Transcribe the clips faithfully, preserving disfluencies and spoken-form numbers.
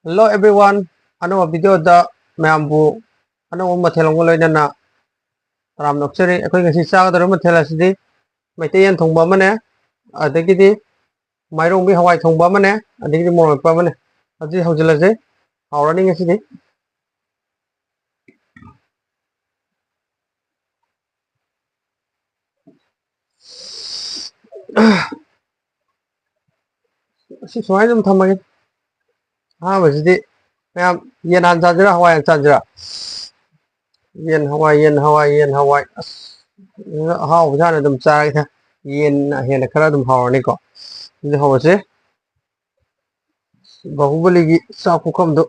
Hello everyone, ꯑꯅꯧꯕ video ꯗ ꯃꯌꯥꯝꯕꯨ ꯑꯅꯧꯕ ꯃꯊꯦꯜ ꯑꯃꯒ ꯂꯣꯏꯅꯅ ꯇꯔꯥꯝꯅ ꯑꯣꯛꯆꯔꯤ꯫ ꯑꯩꯈꯣꯏ ꯉꯁꯤ ꯆꯥꯒꯗꯧꯔꯤꯕ ꯃꯊꯦꯜ ꯑꯁꯤꯗꯤ ꯃꯩꯇꯩ ꯌꯦꯟ ꯊꯣꯡꯕ ꯑꯃꯅꯦ, ꯑꯗꯒꯤꯗꯤ ꯃꯥꯏꯔꯣꯡꯕꯤ ꯍꯋꯥꯏ ꯊꯣꯡꯕ ꯑꯃꯅꯦ, ꯑꯗꯒꯤꯗꯤ ꯃꯣꯔꯣꯛ ꯃꯦꯠꯄ ꯑꯃꯅꯦ꯫ ꯑꯗꯨꯗꯤ ꯍꯧꯖꯤꯜꯂꯁꯦ, ꯍꯥꯎꯔꯅꯤ ꯉꯁꯤꯗꯤ꯫ ꯑꯁꯤ ꯁꯨꯃꯥꯏꯅ ꯑꯗꯨꯝ ꯊꯝꯃꯒꯦ꯫ ꯑꯍꯥꯟꯕꯁꯤꯗꯤ ꯃꯌꯥꯝ ꯌꯦꯟ ꯍꯥꯟꯅ ꯆꯥꯁꯤꯔꯥ, ꯍꯋꯥꯏ ꯍꯥꯟꯅ ꯆꯥꯁꯤꯔꯥ? ꯌꯦꯟ ꯍꯋꯥꯏ, ꯌꯦꯟ ꯍꯋꯥꯏ, ꯌꯦꯟ ꯍꯋꯥꯏ꯫ ꯑꯁ, ꯑꯍꯥꯎꯕꯁꯦ ꯍꯥꯟꯅ ꯑꯗꯨꯝ ꯆꯥꯔꯒꯦ꯫ ꯌꯦꯟꯅ ꯍꯦꯟꯅ ꯈꯔ ꯑꯗꯨꯝ ꯍꯥꯎꯔꯅꯤꯀꯣ꯫ ꯑꯗꯨꯗꯤ ꯍꯧꯔꯁꯦ꯫ ꯕꯥꯍꯨꯕꯂꯤꯒꯤ ꯆꯥꯛ ꯄꯨꯈꯝꯗꯣ꯫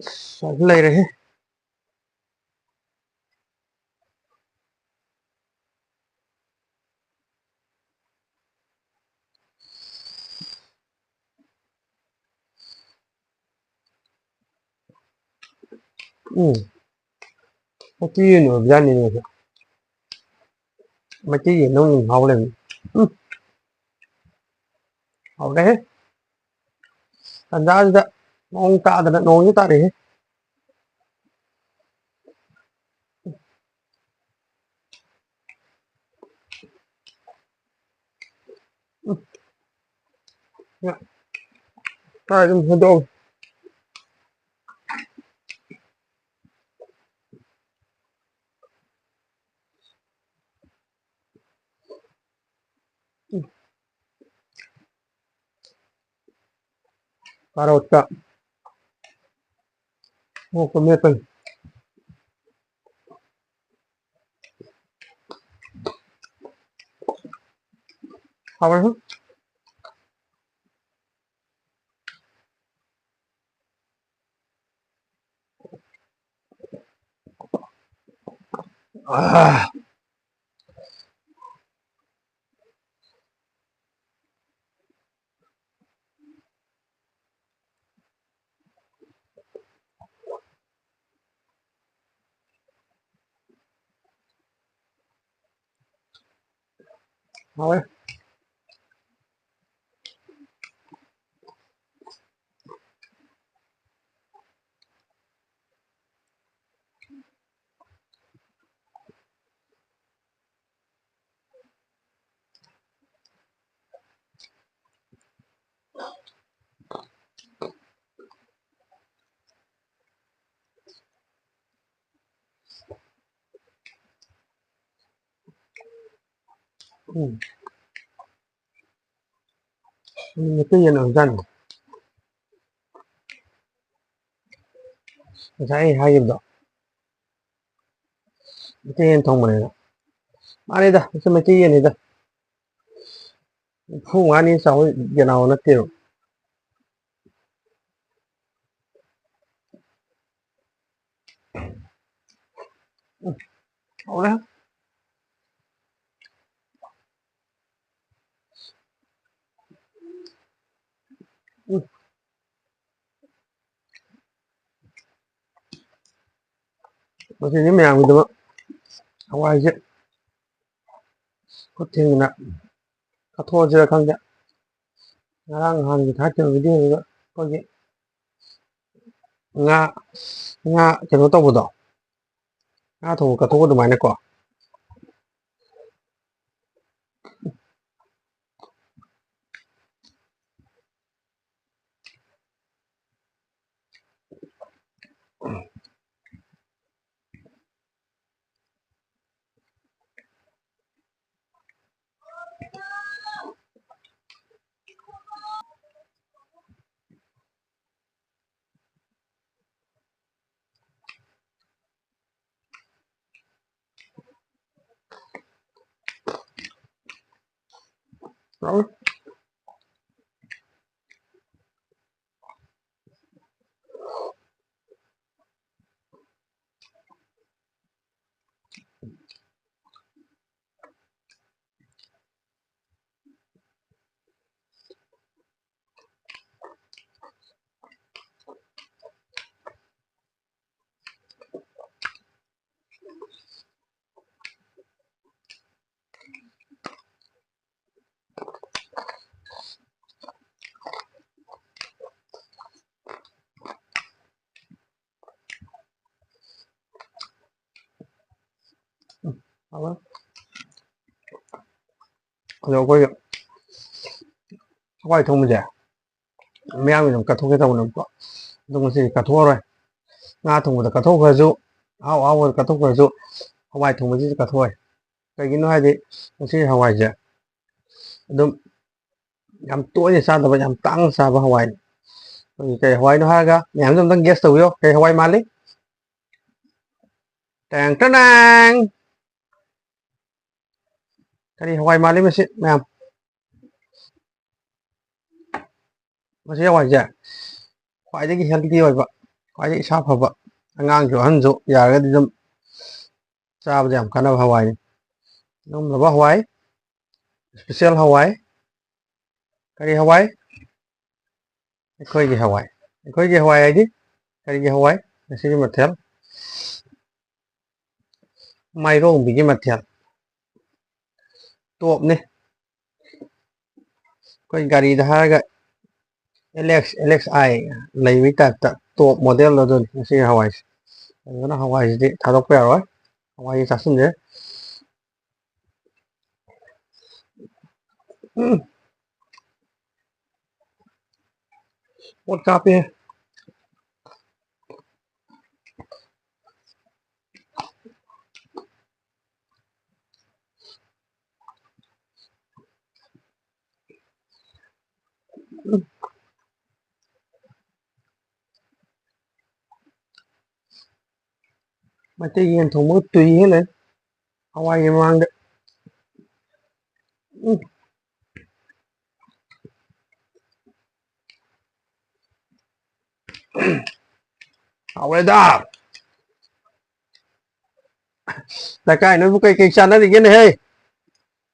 ꯑꯁ, ꯂꯩꯔꯦꯍꯦ꯫ ꯎꯝ꯫ ꯃꯩꯇꯩ ꯌꯦꯟ ꯑꯣꯏꯕꯖꯥꯠꯅꯤꯅꯦ ꯃꯁꯦ꯫ ꯃꯩꯇꯩ ꯌꯦꯟ ꯅꯪ ꯍꯥꯎ ꯂꯩꯔꯝꯃꯤ꯫ ꯎꯝ꯫ ꯍꯥꯎꯔꯦꯍꯦ꯫ ꯇꯟꯖꯥꯁꯤꯗ ꯅꯣꯡ ꯇꯥꯗꯅ ꯅꯣꯡꯁꯤ ꯇꯥꯔꯛꯑꯦꯍꯦ꯫ ꯎꯝ꯫ ꯀꯥꯏ ꯑꯗꯨꯝ ꯍꯦꯟꯗꯣꯛꯑꯒ꯫ ꯀꯥꯔꯣꯠꯀ ꯃꯣꯔꯣꯛꯀ ꯃꯦꯠꯄꯅꯤ꯫ ꯍꯥꯎꯋꯦꯍꯦ꯫ ꯑꯥ꯫ ꯍꯥꯎꯋꯦ꯫ ꯎꯝ꯫ ꯃꯩꯇꯩ ꯌꯦꯟ ꯑꯣꯏꯕꯖꯥꯠꯅꯤ꯫ ꯉꯁꯥꯏ ꯑꯩ ꯍꯥꯏꯈꯤꯕꯗꯣ꯫ ꯃꯩꯇꯩ ꯌꯦꯟ ꯊꯣꯡꯕꯅꯦꯕ꯫ ꯃꯥꯅꯤꯗ, ꯃꯁꯤ ꯃꯩꯇꯩ ꯌꯦꯟꯅꯤꯗ꯫ ꯅꯤꯐꯨ ꯃꯉꯥꯅꯤ ꯆꯥꯎꯕ ꯌꯦꯅꯥꯎ ꯅꯠꯇꯦꯕ꯫ ꯎꯝ, ꯍꯥꯎꯔꯦ꯫ ꯎꯝ꯫ ꯃꯁꯤꯗꯤ ꯃꯌꯥꯝꯒꯤꯗꯃꯛ ꯍꯋꯥꯏꯁꯦ ꯈꯨꯠ ꯊꯦꯡꯅ ꯀꯠꯊꯣꯛꯑꯁꯤꯔ ꯈꯪꯗꯦ꯫ ꯉꯔꯥꯡ ꯅꯍꯥꯟꯒꯤ ꯊꯥꯒꯠꯈꯤꯕ ꯚꯤꯗꯤꯑꯣꯗꯨꯗ ꯑꯩꯈꯣꯏꯒꯤ ꯉꯥ, ꯉꯥ ꯀꯩꯅꯣ ꯇꯧꯕꯗꯣ, ꯉꯥ ꯊꯣꯡꯕ ꯀꯠꯊꯣꯛꯄ ꯑꯗꯨꯃꯥꯏꯅꯀꯣ꯫ ꯍꯥꯎꯋꯤ꯫ ꯍꯥꯎꯋꯦ꯫ ꯑꯗꯣ ꯑꯩꯈꯣꯏꯒꯤ ꯍꯋꯥꯏ ꯊꯣꯡꯕꯁꯦ ꯃꯌꯥꯝꯒꯤ ꯑꯗꯨꯝ ꯀꯠꯊꯣꯛꯀꯦ ꯇꯧꯕꯅꯦꯕꯀꯣ꯫ ꯑꯗꯣ ꯉꯁꯤꯗꯤ ꯀꯠꯊꯣꯛꯑꯔꯣꯏ꯫ ꯉꯥ ꯊꯣꯡꯕꯗ ꯀꯠꯊꯣꯛꯈ꯭ꯔꯁꯨ, ꯑꯍꯥꯎ ꯑꯍꯥꯎꯕꯗ ꯀꯠꯊꯣꯛꯈ꯭ꯔꯁꯨ, ꯍꯋꯥꯏ ꯊꯣꯡꯕꯁꯤꯗꯤ ꯀꯠꯊꯣꯛꯑꯣꯏ꯫ ꯀꯩꯒꯤꯅꯣ ꯍꯥꯏꯗꯤ ꯃꯁꯤꯒꯤ ꯍꯋꯥꯏꯁꯦ ꯑꯗꯨꯝ ꯌꯥꯝ ꯇꯣꯏꯅ ꯆꯥꯗꯕ, ꯌꯥꯝ ꯇꯥꯡꯅ ꯆꯥꯕ ꯍꯋꯥꯏꯅꯤ꯫ ꯑꯩꯈꯣꯏꯒꯤ ꯀꯩ ꯍꯋꯥꯏꯅꯣ ꯍꯥꯏꯔꯒ ꯃꯌꯥꯝꯁꯨ ꯑꯝꯇꯪ guess ꯇꯧꯕꯤꯌꯣ, ꯀꯩ ꯍꯋꯥꯏ ꯃꯥꯜꯂꯤ? ꯇꯦꯡ ꯇꯅꯦꯡ! ꯀꯔꯤ ꯍꯋꯥꯏ ꯃꯥꯜꯂꯤ ꯃꯁꯤ ꯃꯌꯥꯝ? ꯃꯁꯤ ꯍꯋꯥꯏꯁꯦ ꯈ꯭ꯋꯥꯏꯗꯒꯤ healthy ꯑꯣꯏꯕ, ꯈ꯭ꯋꯥꯏꯗꯒꯤ ꯏꯁꯥ ꯐꯕ, ꯑꯉꯥꯡꯁꯨ ꯑꯍꯟꯁꯨ ꯌꯥꯔꯒꯗꯤ ꯑꯗꯨꯝ ꯆꯥꯕꯗ ꯌꯥꯝ ꯀꯥꯟꯅꯕ ꯍꯋꯥꯏꯅꯤ꯫ ꯅꯝꯅꯕ ꯍꯋꯥꯏ, special ꯍꯋꯥꯏ꯫ ꯀꯔꯤ ꯍꯋꯥꯏ? ꯑꯩꯈꯣꯏꯒꯤ ꯍꯋꯥꯏ꯫ ꯑꯩꯈꯣꯏꯒꯤ ꯍꯋꯥꯏ ꯍꯥꯏꯗꯤ ꯀꯔꯤꯒꯤ ꯍꯋꯥꯏ? ꯉꯁꯤꯒꯤ ꯃꯊꯦꯜ ꯃꯥꯏꯔꯣꯡꯕꯤꯒꯤ ꯃꯊꯦꯜ꯫ Topꯅꯤ꯫ ꯑꯩꯈꯣꯏ ꯒꯥꯔꯤꯗ ꯍꯥꯏꯔꯒ L X, L X I ꯂꯩꯕꯒꯤ typeꯇ top model ꯑꯗꯨꯅꯤ ꯉꯁꯤꯒꯤ ꯍꯋꯥꯏꯁꯦ꯫ ꯑꯗꯨꯅ ꯍꯋꯥꯏꯁꯤꯗꯤ ꯊꯥꯗꯣꯛꯄ ꯌꯥꯔꯣꯏ꯫ ꯍꯋꯥꯏꯁꯤ ꯆꯥꯁꯤꯟꯁꯦ꯫ ꯎꯝ꯫ ꯄꯣꯠ ꯀꯥꯞꯄꯦ꯫ ꯃꯩꯇꯩ ꯌꯦꯟ ꯊꯣꯡꯕꯒ ꯇꯨꯏ ꯍꯦꯜꯂꯦ ꯍꯋꯥꯏꯒꯤ ꯃꯃꯥꯡꯗ꯫ ꯎꯝ꯫ ꯍꯥꯎꯔꯦꯗ꯫ ꯂꯩꯀꯥꯏ ꯅꯣꯏꯕꯨ ꯀꯩ ꯀꯩ ꯆꯥꯅꯔꯤꯒꯦꯅꯦꯍꯦ?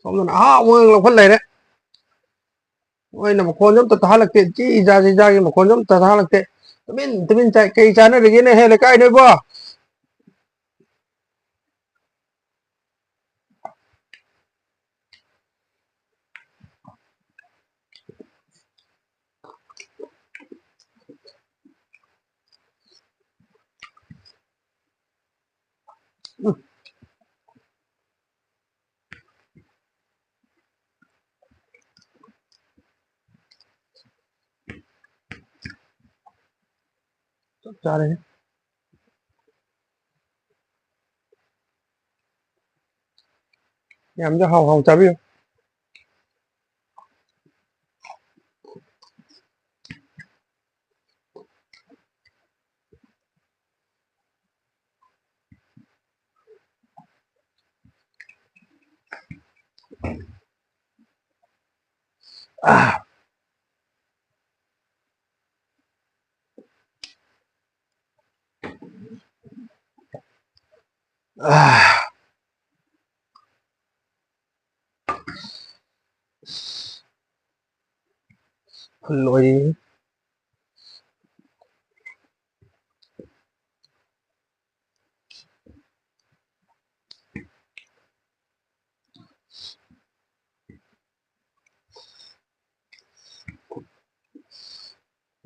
ꯁꯣꯝꯗꯅ ꯑꯍꯥꯎꯕ ꯉꯥꯛ ꯂꯧꯈꯠ ꯂꯩꯔꯦ꯫ ꯃꯣꯏꯅ ꯃꯈꯣꯟꯁꯨ ꯑꯝꯇ ꯇꯥꯍꯜꯂꯛꯇꯦ꯫ ꯖꯤ ꯖꯥ, ꯖꯤ ꯖꯥꯒꯤ ꯃꯈꯣꯟꯁꯨ ꯑꯝꯇ ꯇꯥꯍꯜꯂꯛꯇꯦ꯫ ꯇꯨꯃꯤꯟ ꯇꯨꯃꯤꯟ ꯆꯥꯏ꯫ ꯀꯩ ꯆꯥꯅꯔꯤꯒꯦꯅꯦꯍꯦ, ꯂꯩꯀꯥꯏ ꯅꯣꯏꯕꯣ? ꯆꯞ ꯆꯥꯔꯦ꯫ ꯃꯌꯥꯝꯁꯨ ꯍꯥꯎ ꯍꯥꯎ ꯆꯥꯕꯤꯌꯨ꯫ ꯑꯥ꯫ ꯑꯥ꯫ ꯐꯨꯜ ꯑꯣꯏꯔꯤ꯫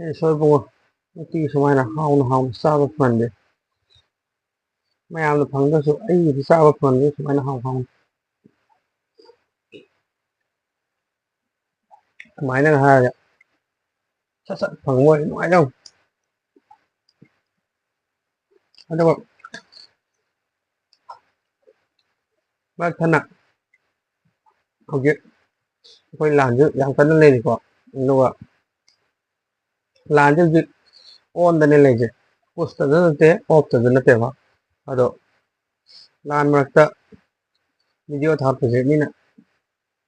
ꯑꯦ, ꯁꯣꯏ ꯏꯕꯨꯡꯉꯣ, ꯅꯨꯡꯇꯤꯒꯤ ꯁꯨꯃꯥꯏꯅ ꯍꯥꯎꯅ ꯍꯥꯎꯅ ꯆꯥꯕ ꯐꯪꯍꯟꯕꯤꯌꯨ꯫ ꯃꯌꯥꯝꯅ ꯐꯪꯗ꯭ꯔꯁꯨ ꯑꯩꯒꯤꯗꯤ ꯆꯥꯕ ꯐꯪꯍꯟꯕꯤꯌꯨ ꯁꯨꯃꯥꯏꯅ ꯍꯥꯎ ꯍꯥꯎꯅ꯫ ꯑꯗꯨꯃꯥꯏꯅꯒ ꯍꯥꯏꯔꯒ ꯁꯠ ꯁꯠ ꯐꯪꯕ ꯑꯣꯏꯔꯗꯤ ꯅꯨꯡꯉꯥꯏꯗꯧꯅꯤ꯫ ꯑꯗꯨꯒ ꯃꯔꯛ ꯊꯠꯅ ꯍꯧꯖꯤꯛ ꯑꯩꯈꯣꯏ ꯂꯥꯟꯁꯨ ꯌꯥꯝ ꯀꯟꯅ ꯂꯩꯔꯤꯀꯣ, ꯑꯗꯨꯒ ꯂꯥꯟꯁꯦ ꯍꯧꯖꯤꯛ ꯑꯣꯟꯗꯅꯦ ꯂꯩꯁꯦ, ꯄꯨꯁꯇꯁꯨ ꯅꯠꯇꯦ, ꯑꯣꯐꯇꯁꯨ ꯅꯠꯇꯦꯕ꯫ ꯑꯗꯣ ꯂꯥꯟ ꯃꯔꯛꯇ ꯚꯤꯗꯤꯑꯣ ꯊꯥꯒꯠꯄꯁꯦ ꯃꯤꯅ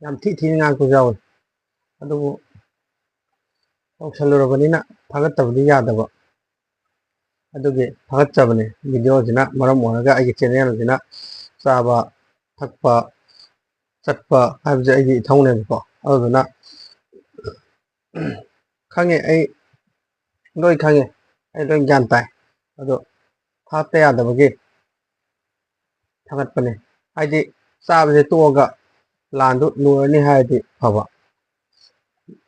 ꯌꯥꯝ ꯊꯤ ꯊꯤꯅ ꯉꯥꯡꯉꯛꯄꯁꯨ ꯌꯥꯎꯋꯦ꯫ ꯑꯗꯨꯕꯨ ꯇꯧꯁꯜꯂꯨꯔꯕꯅꯤꯅ ꯊꯥꯒꯠꯇꯕꯗꯤ ꯌꯥꯗꯕ, ꯑꯗꯨꯒꯤ ꯊꯥꯒꯠꯆꯕꯅꯦ꯫ ꯚꯤꯗꯤꯑꯣꯁꯤꯅ ꯃꯔꯝ ꯑꯣꯏꯔꯒ ꯑꯩꯒꯤ ꯆꯦꯅꯦꯜꯁꯤꯅ ꯆꯥꯕ ꯊꯛꯄ ꯆꯠꯄ ꯍꯥꯏꯕꯁꯦ ꯑꯩꯒꯤ ꯏꯊꯧꯅꯦꯕꯀꯣ꯫ ꯑꯗꯨꯗꯨꯅ ꯈꯪꯉꯦ, ꯑꯩ ꯂꯣꯏ ꯈꯪꯉꯦ, ꯑꯩ ꯂꯣꯏ ꯒ꯭ꯌꯥꯟ ꯇꯥꯏ꯫ ꯑꯗꯣ ꯊꯥꯒꯠꯇ ꯌꯥꯗꯕꯒꯤ ꯊꯥꯒꯠꯄꯅꯦ꯫ ꯍꯥꯏꯗꯤ ꯆꯥꯕꯁꯦ ꯇꯣꯛꯑꯒ ꯂꯥꯟꯗꯨ ꯂꯣꯏꯔꯅꯤ ꯍꯥꯏꯔꯗꯤ ꯐꯕ꯫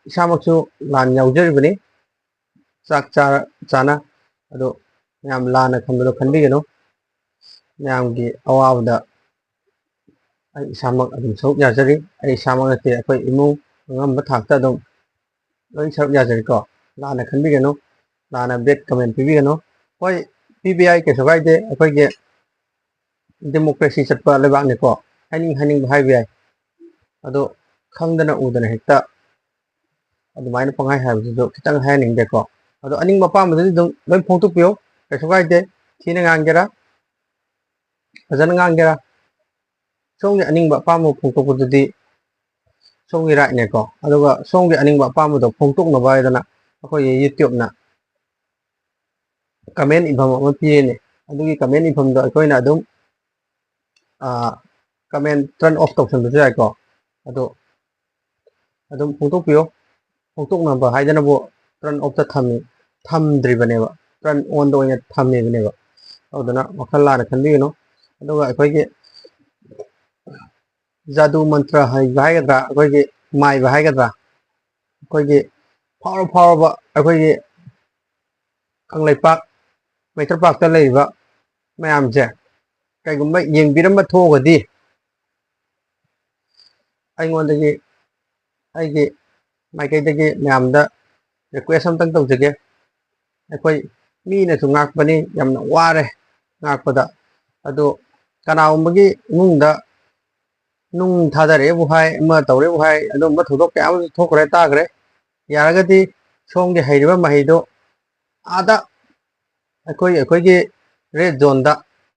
ꯏꯁꯥꯃꯛꯁꯨ ꯂꯥꯟ ꯌꯥꯎꯖꯔꯤꯕꯅꯤ, ꯆꯥꯛ ꯆꯥꯔ ꯆꯥꯅ꯫ ꯑꯗꯣ ꯃꯌꯥꯝ ꯂꯥꯟꯅ ꯈꯟꯕꯗꯣ ꯈꯟꯕꯤꯒꯅꯨ꯫ ꯃꯌꯥꯝꯒꯤ ꯑꯋꯥꯕꯗ ꯑꯩ ꯏꯁꯥꯃꯛ ꯑꯗꯨꯝ ꯁꯔꯨꯛ ꯌꯥꯖꯔꯤ꯫ ꯑꯩ ꯏꯁꯥꯃꯛ ꯅꯠꯇꯦ, ꯑꯩꯈꯣꯏ ꯏꯃꯨꯡ ꯑꯉꯝꯕ ꯊꯥꯛꯇ ꯑꯗꯨꯝ ꯂꯣꯏ ꯁꯔꯨꯛ ꯌꯥꯖꯔꯤꯀꯣ꯫ ꯂꯥꯟꯅ ꯈꯟꯕꯤꯒꯅꯨ, ꯂꯥꯟꯅ bad comment ꯄꯤꯕꯤꯒꯅꯨ꯫ ꯍꯣꯏ, ꯄꯤꯕ ꯌꯥꯏ, ꯀꯩꯁꯨ ꯀꯥꯏꯗꯦ꯫ ꯑꯩꯈꯣꯏꯒꯤ democracy ꯆꯠꯄ ꯂꯩꯕꯥꯛꯅꯤꯀꯣ꯫ ꯍꯥꯏꯅꯤꯡ ꯍꯥꯏꯅꯤꯡꯕ ꯍꯥꯏꯕ ꯌꯥꯏ꯫ ꯑꯗꯣ ꯈꯪꯗꯅ ꯎꯗꯅ ꯍꯦꯛꯇ ꯑꯗꯨꯃꯥꯏꯅ ꯄꯪꯍꯥꯏ ꯍꯥꯏꯕꯗꯨꯁꯨ ꯈꯤꯇꯪ ꯍꯥꯏꯍꯟꯅꯤꯡꯗꯦꯀꯣ꯫ ꯑꯗꯣ ꯑꯅꯤꯡꯕ ꯑꯄꯥꯝꯕꯗꯨꯗꯤ ꯑꯗꯨꯝ ꯂꯣꯏ ꯐꯣꯡꯗꯣꯛꯄꯤꯌꯨ, ꯀꯩꯁꯨ ꯀꯥꯏꯗꯦ꯫ ꯊꯤꯅ ꯉꯥꯡꯒꯦꯔꯥ, ꯐꯖꯅ ꯉꯥꯡꯒꯦꯔꯥ, ꯁꯣꯝꯒꯤ ꯑꯅꯤꯡꯕ ꯑꯄꯥꯝꯕ ꯐꯣꯡꯗꯣꯛꯄꯗꯨꯗꯤ ꯁꯣꯝꯒꯤ rightꯅꯦꯀꯣ꯫ ꯑꯗꯨꯒ ꯁꯣꯝꯒꯤ ꯑꯅꯤꯡꯕ ꯑꯄꯥꯝꯕꯗꯣ ꯐꯣꯡꯗꯣꯛꯅꯕ ꯍꯥꯏꯗꯅ ꯑꯩꯈꯣꯏꯒꯤ YouTubeꯅ comment ꯏꯐꯝ ꯑꯃ ꯄꯤꯔꯤꯅꯤ꯫ ꯑꯗꯨꯒꯤ comment ꯏꯐꯝꯗꯣ ꯑꯩꯈꯣꯏꯅ ꯑꯗꯨꯝ comment turn off ꯇꯧꯁꯟꯕꯁꯨ ꯌꯥꯏꯀꯣ꯫ ꯑꯗꯣ ꯑꯗꯨꯝ ꯐꯣꯡꯗꯣꯛꯄꯤꯌꯣ꯫ ꯐꯣꯡꯗꯣꯛꯅꯕ ꯍꯥꯏꯗꯅꯕꯨ turn offꯇ ꯊꯝꯃꯤ, ꯊꯝꯗ꯭ꯔꯤꯕꯅꯦꯕ, turn onꯗ ꯑꯣꯏꯅ ꯊꯝꯃꯤꯕꯅꯦꯕ꯫ ꯑꯗꯨꯅ ꯋꯥꯈꯜ ꯂꯥꯟꯅ ꯈꯟꯕꯤꯒꯅꯨ꯫ ꯑꯗꯨꯒ ꯑꯩꯈꯣꯏꯒꯤ ꯖꯥꯗꯨ ꯃꯟꯇ꯭ꯔ ꯍꯩꯕ ꯍꯥꯏꯒꯗ꯭ꯔꯥ, ꯑꯩꯈꯣꯏꯒꯤ ꯃꯥꯏꯕ ꯍꯥꯏꯒꯗ꯭ꯔꯥ, ꯑꯩꯈꯣꯏꯒꯤ ꯐꯥꯎꯔ ꯐꯥꯎꯔꯕ ꯑꯩꯈꯣꯏꯒꯤ ꯀꯪꯂꯩꯄꯥꯛ ꯃꯩꯇ꯭ꯔꯄꯥꯛꯇ ꯂꯩꯔꯤꯕ ꯃꯌꯥꯝꯁꯦ ꯀꯩꯒꯨꯝꯕ ꯌꯦꯡꯕꯤꯔꯝꯕ ꯊꯣꯛꯑꯒꯗꯤ ꯑꯩꯉꯣꯟꯗꯒꯤ, ꯑꯩꯒꯤ ꯃꯥꯏꯀꯩꯗꯒꯤ ꯃꯌꯥꯝꯗ request ꯑꯝꯇꯪ ꯇꯧꯖꯒꯦ꯫ ꯑꯩꯈꯣꯏ ꯃꯤꯅꯁꯨ ꯉꯥꯛꯄꯅꯤ, ꯌꯥꯝꯅ ꯋꯥꯔꯦ ꯉꯥꯛꯄꯗ꯫ ꯑꯗꯣ ꯀꯅꯥꯒꯨꯝꯕꯒꯤ ꯏꯃꯨꯡꯗ ꯅꯨꯡ ꯊꯥꯗꯔꯦꯕꯨ ꯍꯥꯏ, ꯑꯃ ꯇꯧꯔꯦꯕꯨ ꯍꯥꯏ, ꯑꯗꯨꯝꯕ ꯊꯧꯗꯣꯛ ꯀꯌꯥ ꯑꯃꯁꯨ ꯊꯣꯛꯈ꯭ꯔꯦ, ꯇꯥꯈ꯭ꯔꯦ꯫ ꯌꯥꯔꯒꯗꯤ ꯁꯣꯝꯒꯤ ꯍꯩꯔꯤꯕ ꯃꯍꯩꯗꯣ ꯑꯥꯗ ꯑꯩꯈꯣꯏ, ꯑꯩꯈꯣꯏꯒꯤ red zoneꯗ